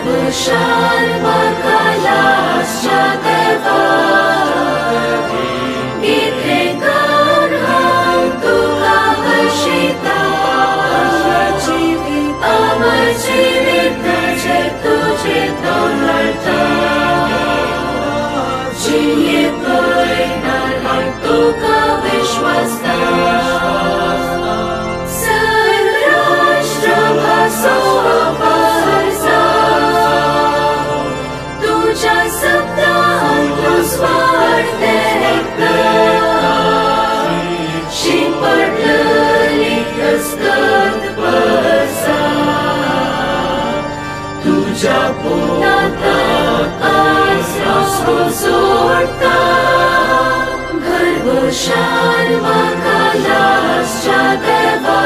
भरवशार म्हाका लागच्या देवा, कितें कर हांव तुका भरशिता. अमर जिविताचेर तुजें दवरता, जिये पळयणार हांव तुका विश्वासता. सर्व राष्ट्र भासो परसा, तुज्या शब्दान स्वार्थ देखता. शिंपडली दस्तत परसा, तुज्या पोटांत आसरो जोडटा. भरवशार म्हाका लागच्या देवा,